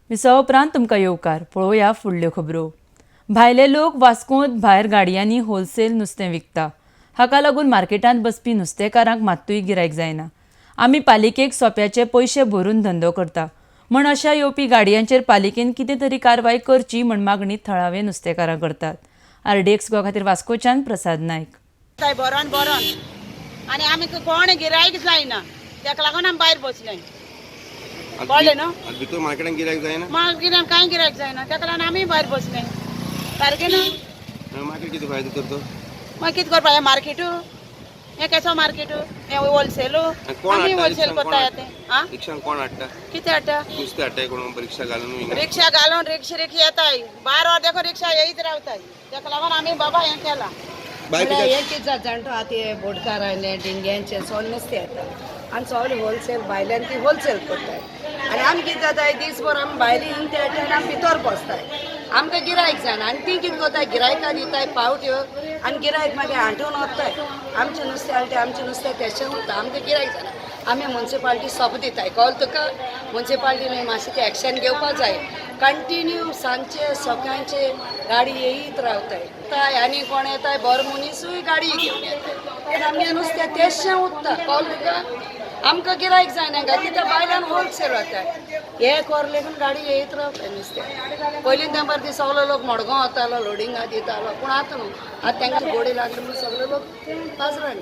मिसळा उपरांत तुमकां येवकार. पळोवया फुडल्यो खबरो. भायले लोक वास्कोंत भायर गाडयांनी होलसेल नुस्तें विकता. हाका लागून मार्केटांत बसपी नुस्तेकारांक मात्तूय गिरायक जायना. आमी पालिकेक सोप्याचे पयशे भरून धंदो करता म्हण अशा येवपी गाडयांचेर पालिकेन कितें तरी कारवाय करची म्हण मागणी थळावे नुस्तेकारां करतात. आरडीएक्स गोवा खातीर वास्कोच्यान प्रसाद नायक. ताय बरोन बरोन आनी आमी कोण गिरायक जायना, तेका लागून आमी भायर बसले. कळ्ळें न्हू? आनी भितर मार्केटान गिरायक जायना. मागीर कांय गिरायक जायना, तेका लागून आमी भायर बसले सारकें न्हू? मार्केट कितें फायदो तर तो? मागीर कितें करपा? हें मार्केटू, हें केसो मार्केटू? हें होलसेलू. आनी कोण आमी हाडटा? होलसेल रिक्षान कोण करता. हाडटा? तें आं रिक्षान कोण हाडटा? कितें हाडटा? नुस्तें हाडटा कोण रिक्षा घालून हिंगा? रिक्षा घालून रिक्षा रिक्षा येताय, 12 वर देखो रिक्षा येयत रावताय. तेका लागून आमी बाबा हें केलां. बाय. म्हळ्यार हें कितें जाता जाणा, आतां हे बोटकारांचे डिंग्यांचे सगळे नुस्तें येता आनी सगळे होलसेल भायल्यान ती होलसेल करताय. आनी आमी कितें जाता, दीसभर आमी भायली हिंग ते हाडटाय आनी आमी भितर बसताय. आमकां गिरायक जायना. आनी ती कितें करताय, गिरायकां दिताय पावट्यो आनी गिरायक मागीर हांटून वताय. आमचें नुस्तें हाडटा, आमचें नुस्तें तेशें उरता. आमकां गिरायक जायना. आमी मुन्सिपाल्टी सोप दिताय, कळ्ळें तुका? मुन्सिपाल्टी न्हय मातशें तें एक्शन घेवपा जाय. कंटिन्यू सांजचे सकाळचे गाडी येयत रावताय ताय आनी कोण येताय बरो मनीसूय गाडी घेवन येताय आनी आमगें नुस्तें तेशें उरता, कळ्ळें तुका? आमकां गिरायक जायना गा कित्याक भायल्यान होलसेल वताय. एक वर लेगून गाडी येयत रावताय नुस्तें. पयलीं तेंपार ती सगलो लोक मडगांव वतालो, लोडिंगा दितालो, पूण आतां न्हू. आतां तांकां गोडी लागली म्हूण सगळे लोक बाजारान.